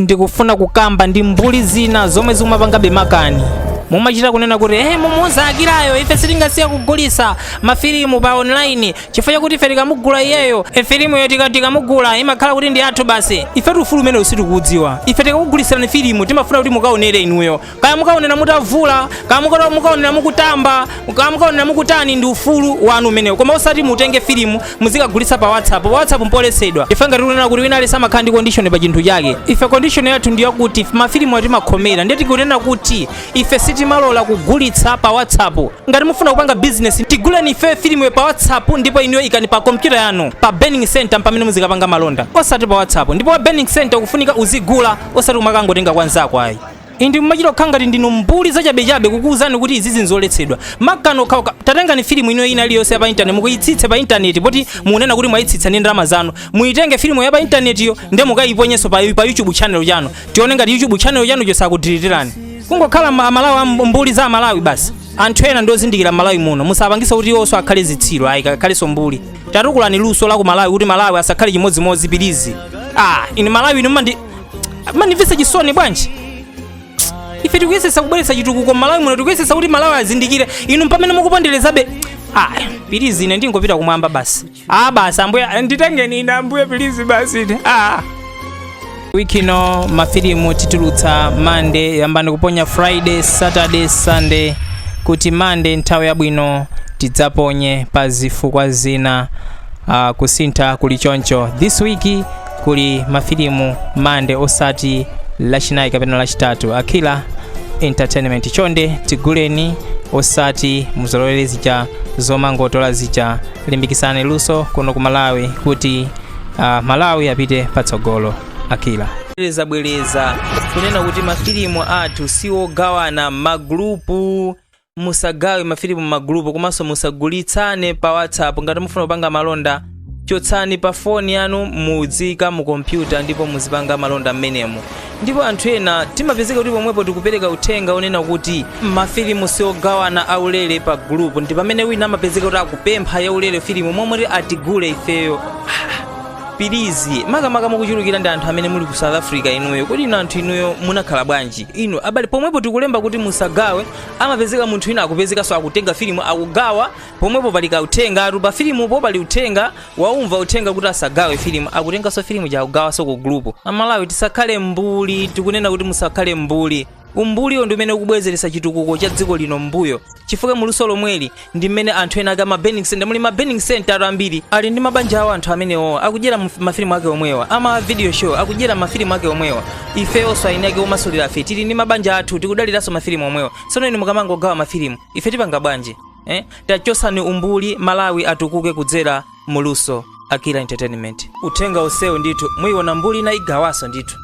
Ndikufuna kukamba ndi mbuli zina zomwe zikumapangabe makani. Mumachita kunena kuti mumuuza Akirayo, ife sitingasiya kugulisa mafilimu pa online chifukwa chakuti ife tikamugula iyeyo, filimuyo tikamugula imakhala kuti ndi athu basi. Ife ufulu umene sitikuudziwa. Ife tikakugulisirani filimu, timafuna kuti mukaonere inuyo. Kaya mukaonera mutavula, kaya mukaonera mukutamba, kaya mukaonera mukutani, ndi ufulu wanu umenewo, koma osati mutenge filimu muzikagulitsa pa WhatsApp. Pa WhatsApp mpoletsedwa. Ife ngati tikunena kuti wina aliyense amakhala ndi condition pa chinthu chake, ife condition yathu ndi yakuti mafilimu atimakhomera. Ndiye tikunena kuti ife sitimalola kugulitsa pa WhatsApp. Ngati mufuna kupanga business, tiguleni ife filimu pa WhatsApp, ndipo inuyo ikani pa kompyuta yanu pa burning center pamene muzikapanga malonda, osati pa WhatsApp. Ndipo pa burning center ukufunika uzigula, osati kumakangotenga kwa nzako ayi. Indi mumachita kukhala ngati ndinu mbuli zachabechabe kukuwuzani kuti izizi nzoletsedwa. Makano okhaokha. Tatengani filimu ino ina iliyonse ya pa intaneti, mukuyitsitse pa intaneti, poti munena kuti mwayitsitsa ndi ndalama zanu. Muyitenge filimu ya pa intanetiyo nde mukayiponyenso pa YouTube channel chanu, tione ngati YouTube channel chanu chosakudilitirani. Kungokhala Amalawi mbuli za Amalawi basi. Anthu ena ndozindikira Malawi muno, musapangise kuti iwonso akhale zitsiru ayi, kakhalenso mbuli. Tatukulani luso la ku Malawi kuti Malawi asakhale chimodzimodzi, please. Ah, ine Malawi inu mumandimvetsa chisoni bwanji. Ife tikuyesesa kubweretsa chitukuko m'Malawi muno, tikuyesesa kuti Malawi azindikire, inu pamene mukuponderezabe. Ah, please, ine ndingopita kumwamba basi. Ah, basi, Ambuye nditengeni ine, Ambuye, please basi ine. Ah, wiki ino mafilimu titulutsa Monday. Yambani kuponya Friday, Saturday, Sunday, kuti Monday nthawi yabwino tidzaponye. Pa zifukwa zina, kusintha kuli choncho. This week kuli mafilimu Monday, osati Lachinayi kapena Lachitatu. Akila Entertainment, chonde tiguleni, osati muzolowere zija zomangotola zija. Limbikisani luso kuno ku Malawi kuti Malawi apite patsogolo. Akila bwereza kunena kuti mafilimu athu siwogawana magrupu. Musagawe mafilimu magrupu, komanso musagulitsane pa WhatsApp. Ngati mufuna kupanga malonda, chotsani pa foni yanu, mudzika mu kompyuta ndipo muzipanga malonda mmenemo. Ndipo anthu ena timapezeka kuti pomwepo tikupereka uthenga onena kuti mafilimu siogawana aulere pa group, ndi pamene wina amapezeka kuti akupempha yaulere filimu momwe kuti atigule ifeyo. Please, makamaka mukuchulukira ndi anthu amene muli ku South Africa inuyo. Kodi inu anthu inuyo munakhala bwanji inu abale? Pomwepo tikulemba kuti musagawe, amapezeka munthu wina akupezekanso akutenga filimu akugawa. Pomwepo pali kauthenga atu, pa filimupo pali uthenga, waumva uthenga kuti asagawe filimu, akutenganso filimu chakugawanso ku group. Amalawi, tisakhale mbuli. Tikunena kuti musakhale mbuli. Umbuliwo ndi umene ukubwezeretsa chitukuko cha dziko lino mbuyo, chifukwa muluso lomweli ndi mmene anthu ena ake ama burning center, muli ma burning center ambiri ali ndi mabanja awo. Anthu amenewo akudyera mafilimu ake omwewa, ama video show akudyera mafilimu ake omwewa. Ifeyonso aini ake omasulira afe tili ndi mabanja athu, tikudaliranso mafilimu omwewa. Tsono inu mukamangogawa mafilimu, ife tipanga bwanji, eh? Tachosani umbuli, Malawi atukuke kudzera muluso. Akira Entertainment, uthenga usewu ndithu. Muyiona mbuli ina igawaso ndithu.